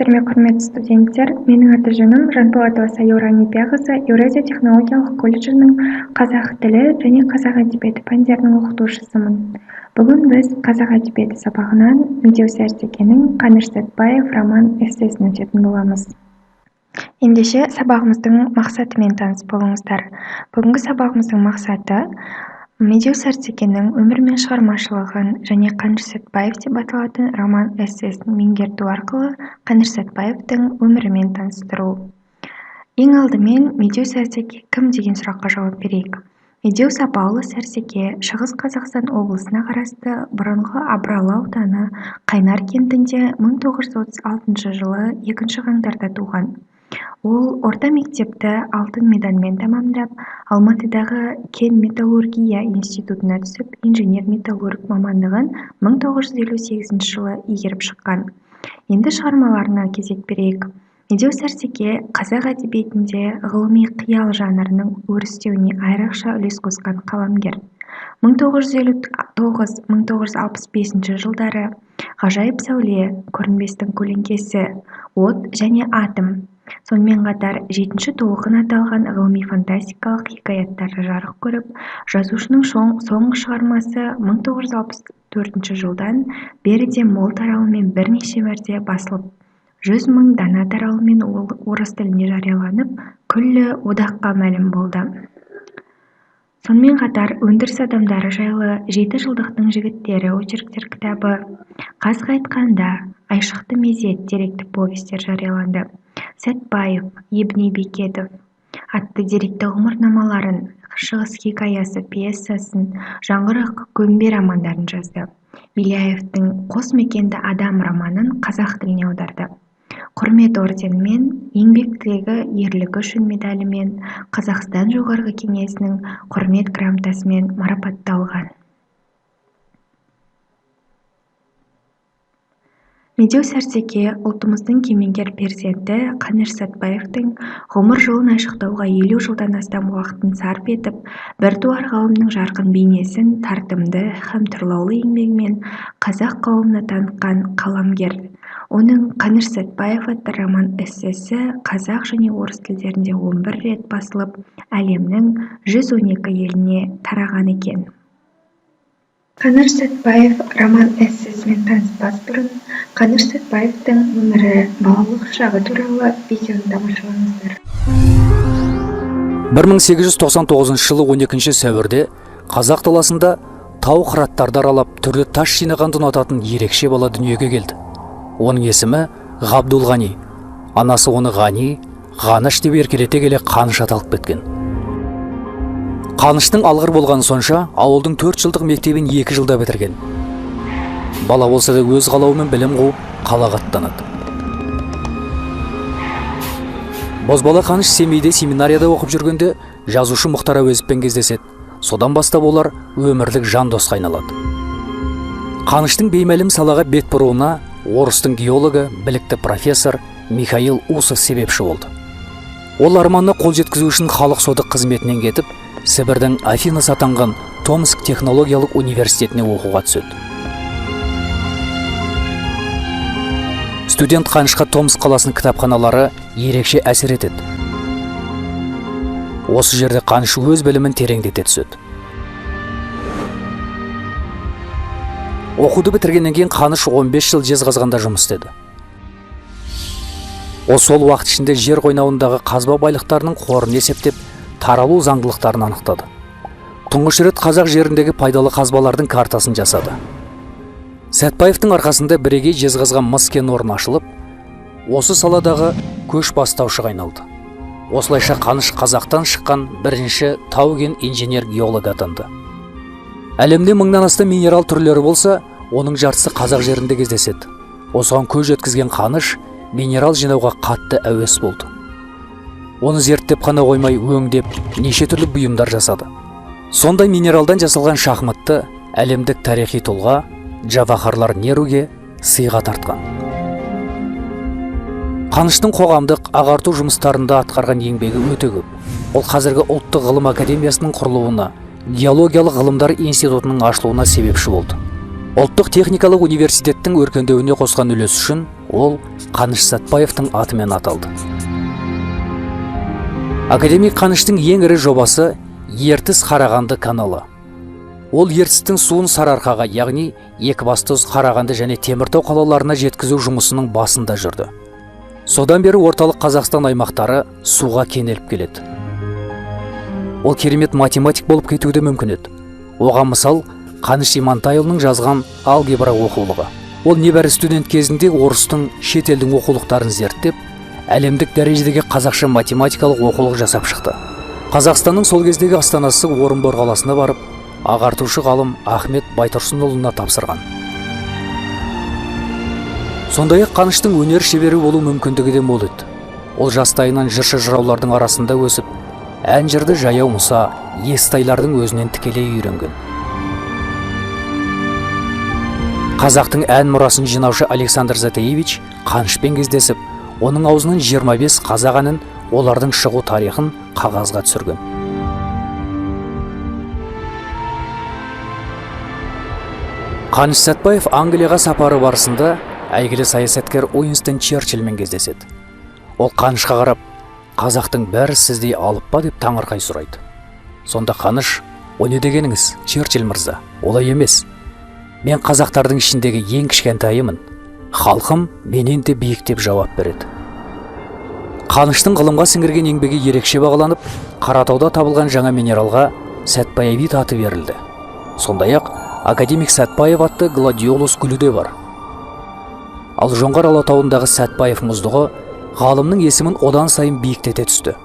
Сәлеметсіздер ме, құрметті студенттер! Менің аты-жөнім Жанболатова Саюра Нипияқызы, Еуразия технологиялық колледжінің қазақ тілі және қазақ әдебиеті пәндерінің оқытушысымын. Бүгін біз қазақ әдебиеті сабағынан Медеу Сәрсекенің Қаныш Сәтбаев роман-эссесін өтетін боламыз. Ендеше сабағымыздың мақсатымен таныс болыңыздар. Бүгінгі сабағымыздың мақсаты Медеу Сәрсекенің өмірі мен шығармашылығын және Қаныш Сәтбаев деп аталатын роман-эссесін меңгерту арқылы Қаныш Сәтбаевтың өмірімен таныстыру. Ең алдымен Медеу Сәрсеке кім деген сұраққа жауап берейік. Медеу Сапаұлы Сәрсеке Шығыс Қазақстан облысына қарасты бұрынғы Абыралы ауданы Қайнар кентінде 1936 жылы 2 қаңтарда туған. Ол орта мектепті алтын медальмен тәмамдап, Алматыдағы кен-металлургия институтына түсіп, инженер-металлург мамандығын 1958 жылы игеріп шыққан. Енді шығармаларына кезек берейік. Медеу Сәрсеке қазақ әдебиетінде ғылыми қиял жанрының өрістеуіне айрықша үлес қосқан қаламгер. 1959-1965 жылдары Ғажайып сәуле, Көрінбестің көлеңкесі, От және атом, сонымен қатар Жетінші толқын аталған ғылыми-фантастикалық хикаяттары жарық көріп, жазушының соңғы шығармасы 1964 жылдан бері де мол таралыммен бірнеше мәрте басылып, 100 мың дана таралыммен орыс тілінде жарияланып, күллі одаққа мәлім болды. Сонымен қатар өндіріс адамдары жайлы Жеті жылдықтың жігіттері очерктер кітабы, Қаз қайтқанда, Айшықты мезет деректі повестер жарияланды. Сәтбаев, Ебіней Бекетов атты деректі ғұмырнамаларын, Шығыс хикаясы пьесасын, Жаңғырық, Көмбе романдарын жазды. Беляевтің Қос мекенді адам романын қазақ тіліне аударды. Құрмет орденімен, Еңбектегі ерлігі үшін медалімен, Қазақстан Жоғарғы Кеңесінің Құрмет грамотасымен марапатталған. Медеу Сәрсеке ұлтымыздың кемеңгер перзенті Қаныш Сәтбаевтың ғұмыр жолын айшықтауға 50 жылдан астам уақытын сарп етіп, біртуар ғалымның жарқын бейнесін тартымды һәм тұрлаулы еңбегімен қазақ қауымына танытқан қаламгер. Оның Қаныш Сәтбаев атты роман-эссесі қазақ және орыс тілдерінде 11 рет басылып, әлемнің 112 еліне тараған екен. Қаныш Сәтбаев роман-эссесімен таныспас бұрын Қаныш Сәтбаевтың өмірі, балалық шағы туралы видеоны тамашалаңыздар. 1899 жылы 12 сәуірде қазақ даласында тау қыраттарды аралап түрлі тас жинағанды ұнататын ерекше бала дүниеге келді. Оның есімі Ғабдулғани. Анасы оны Ғани, Ғаныш деп еркелете келе Қаныш аталып кеткен. Қаныштың алғыр болғаны сонша, ауылдың 4 жылдық мектебін 2 жылда бітірген. Бала болса да өз қалауымен білім қуып, қалаға аттанады. Бозбала Қаныш Семейде семинарияда оқып жүргенде жазушы Мұхтар Әуезовпен кездеседі. Содан бастап олар өмірлік жан досқа айналады. Қаныштың беймәлім салаға бет бұруына орыстың геологы, білікті профессор Михаил Усов себепші болды. Ол арманына қол жеткізу үшін халық соты қызметінен кетіп, Сібірдің Афинасы атанған Томск технологиялық университетіне оқуға түседі. Студент Қанышқа Томск қаласының кітапханалары ерекше әсер етеді. Осы жерде Қаныш өз білімін тереңдете түседі. Оқуды бітіргеннен кейін Қаныш 15 жыл Жезқазғанда жұмыс істеді. Ол сол уақыт ішінде жер қойнауындағы қазба байлықтарының қорын есептеп, таралу заңдылықтарын анықтады. Тұңғыш рет қазақ жеріндегі пайдалы қазбалардың картасын жасады. Сәтбаевтың арқасында бірегей Жезқазған мыс кен орны ашылып, осы саладағы көш бастаушыға айналды. Осылайша Қаныш қазақтан шыққан бірінші тау-кен инженер-геолог атанды. Әлемде мыңнан астам минерал түрлері болса, оның жартысы қазақ жерінде кездеседі. Осыған көз жеткізген Қаныш минерал жинауға қатты әуес болды. Оны зерттеп қана қоймай, өңдеп, неше түрлі бұйымдар жасады. Сондай минералдан жасалған шахматты әлемдік тарихи тұлға Джавахарлар Неруге сыйға тартқан. Қаныштың қоғамдық ағарту жұмыстарында атқарған еңбегі өте көп. Ол қазіргі ұлттық ғылым академиясының құрылуына, геологиялық ғылымдар институтының ашылуына себепші болды. Ұлттық техникалық университеттің өркендеуіне қосқан үлесі үшін Ол Қаныш Сәтбаевтың атымен аталды. Академик Қаныштың ең ірі жобасы Ертіс Қарағанды каналы. Ол Ертістің суын Сарыарқаға, яғни Екібастұз, Қарағанды және Теміртау қалаларына жеткізу жұмысының басында жүрді. Содан бері орталық Қазақстан аймақтары суға кенеліп келеді. Ол керемет математик болып кетуі де мүмкін еді. Оған мысал Қаныш Имантайұлының жазған алгебра оқулығы. Ол небәрі студент кезінде орыстың, шетелдің оқулықтарын зерттеп, әлемдік дәрежедегі қазақша математикалық оқулық жасап шықты. Қазақстанның сол кездегі астанасы Орынбор қаласына барып, ағартушы ғалым Ахмет Байтұрсынұлына тапсырған. Сондай-ақ Қаныштың өнер шебері болу мүмкіндігі де мол еді. Ол жастайынан жыршы жыраулардың арасында өсіп, ән жырды Жаяу Мұса, Естайлардың өзінен тікелей үйренген. Қазақтың ән мұрасын жинаушы Александр Затаевич Қанышпен кездесіп, оның аузынан 25 қазақ әнін, олардың шығу тарихын қағазға түсірген. Қаныш Сәтбаев Англияға сапары барысында әйгілі саясаткер Уинстон Черчилльмен кездеседі. Ол Қанышқа қарап, қазақтың бәрі сіздей алып па деп таңырқай сұрайды. Сонда Қаныш, о не дегеніңіз, Черчилль мырза, олай емес. Мен қазақтардың ішіндегі ең кішкентайымын. Халқым менен де биік деп жауап береді. Қаныштың ғылымға сіңірген еңбегі ерекше бағаланып, Қаратауда табылған жаңа минералға Сәтбаевит аты берілді. Сондай-ақ академик Сәтбаев атты гладиолус гүлі де бар. Ал Жоңғар Алатауындағы Сәтбаев мұздығы ғалымның есімін одан сайын биіктете түсті.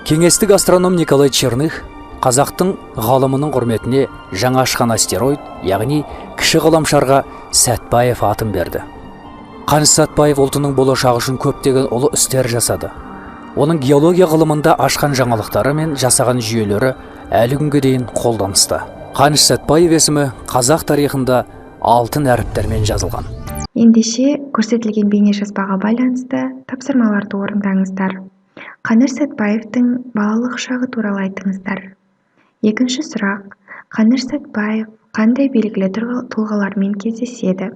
Кеңестік астроном Николай Черных қазақтың ғалымының құрметіне жаңа ашқан астероид, яғни кіші ғаламшарға Сәтбаев атын берді. Қаныш Сәтбаев ұлтының болашағы үшін көптеген ұлы істер жасады. Оның геология ғылымында ашқан жаңалықтары мен жасаған жүйелері әлі күнге дейін қолданыста. Қаныш Сәтбаев есімі қазақ тарихында алтын әріптермен жазылған. Ендеше, көрсетілген бейнежазбаға байланысты тапсырмаларды орындаңыздар. Қаныш Сәтбаевтың балалық шағы туралы айтыңыздар. Екінші сұрақ, Қаныш Сәтбаев қандай белгілі тұлғалармен кездеседі?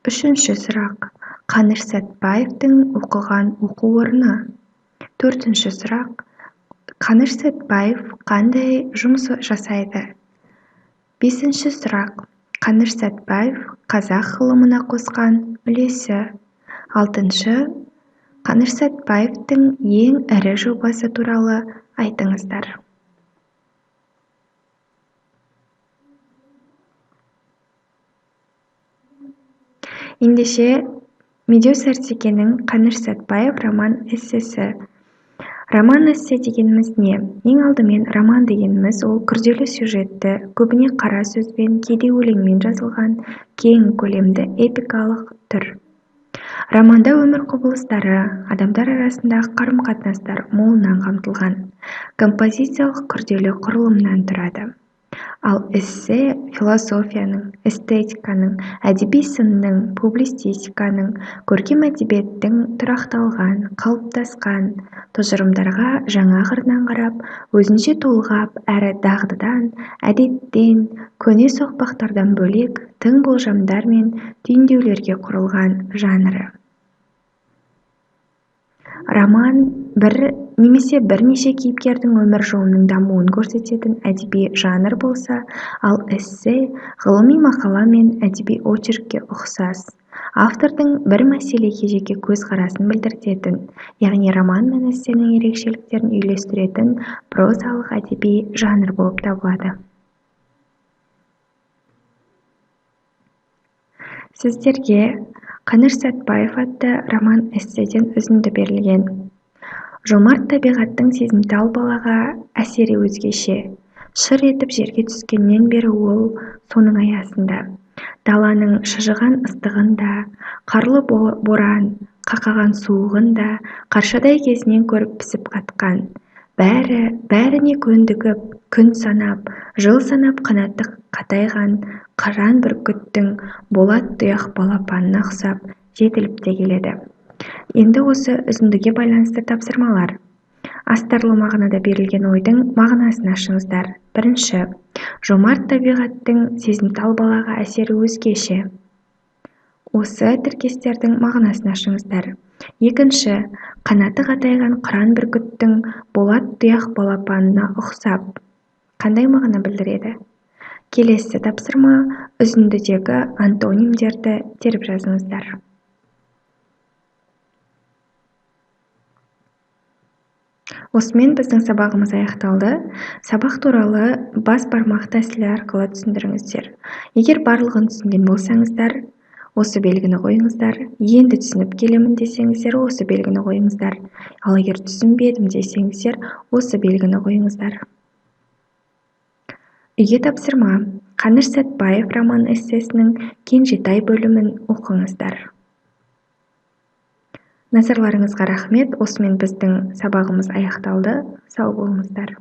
Үшінші сұрақ, Қаныш Сәтбаевтың оқыған оқу орны. Төртінші сұрақ, Қаныш Сәтбаев қандай жұмыс жасайды? Бесінші сұрақ, Қаныш Сәтбаев қазақ ғылымына қосқан үлесі. Алтыншы, Қаныш Сәтбаевтың ең ірі жобасы туралы айтыңыздар. Ендеше, Медеу Сәрсекенің Қаныш Сәтбаев роман-эссесі. Роман-эссе дегеніміз не? Ең алдымен роман дегеніміз ол күрделі сюжетті, көбіне қара сөзбен, кейде өлеңмен жазылған кең көлемді эпикалық түр. Романда өмір құбылыстары, адамдар арасындағы қарым-қатынастар молынан қамтылған, композициялық күрделі құрылымнан тұрады. Ал эссе философияның, эстетиканың, әдеби сынның, публицистиканың, көркем әдебиеттің тұрақталған, қалыптасқан тұжырымдарға жаңа қырынан қарап, өзінше толғап, әрі дағдыдан, әдеттен, көне соқпақтардан бөлек тың болжамдар мен түйіндеулерге құрылған жанры. Роман бір немесе бірнеше кейіпкердің өмір жолының дамуын көрсететін әдеби жанр болса, ал эссе ғылыми мақала мен әдеби очеркке ұқсас. Автордың бір мәселеге жеке көзқарасын білдіртетін, яғни роман мен эссенің ерекшеліктерін үйлестіретін прозалық әдеби жанр болып табылады. Сіздерге Қаныш Сәтбаев атты роман-эсседен үзінді берілген. Жомарт табиғаттың сезімтал балаға әсері өзгеше. Шыр етіп жерге түскеннен бері ол соның аясында. Даланың шыжыған ыстығын да, қарлы боран, қақаған суығын да қаршадай кезінен көріп пісіп қатқан. Бәрі, бәріне көндігіп, күн санап, жыл санап қанаты қатайған қыран бүркіттің болат тұяқ балапанына ұқсап жетіліп те келеді. Енді осы үзіндіге байланысты тапсырмалар. Астарлы мағынада берілген ойдың мағынасын ашыңыздар. Бірінші, жомарт табиғаттың сезімтал балаға әсері өзгеше. Осы тіркестердің мағынасын ашыңыздар. Екінші, қанаты қатайған қыран бүркіттің болат тұяқ балапанына ұқсап қандай мағына білдіреді? Келесі тапсырма, үзіндідегі антонимдерді теріп жазыңыздар. Осымен біздің сабағымыз аяқталды. Сабақ туралы бас бармақ тәсілі арқылы түсіндіріңіздер. Егер барлығын түсінген болсаңыздар, осы белгіні қойыңыздар. Енді түсініп келемін десеңіздер, осы белгіні қойыңыздар. Ал егер түсінбедім десеңіздер, осы белгіні қойыңыздар. Үйге тапсырма. Қаныш Сәтбаев роман эссесінің Кенжетай бөлімін оқыңыздар. Назарларыңызға рахмет. Осымен біздің сабағымыз аяқталды. Сау болыңыздар.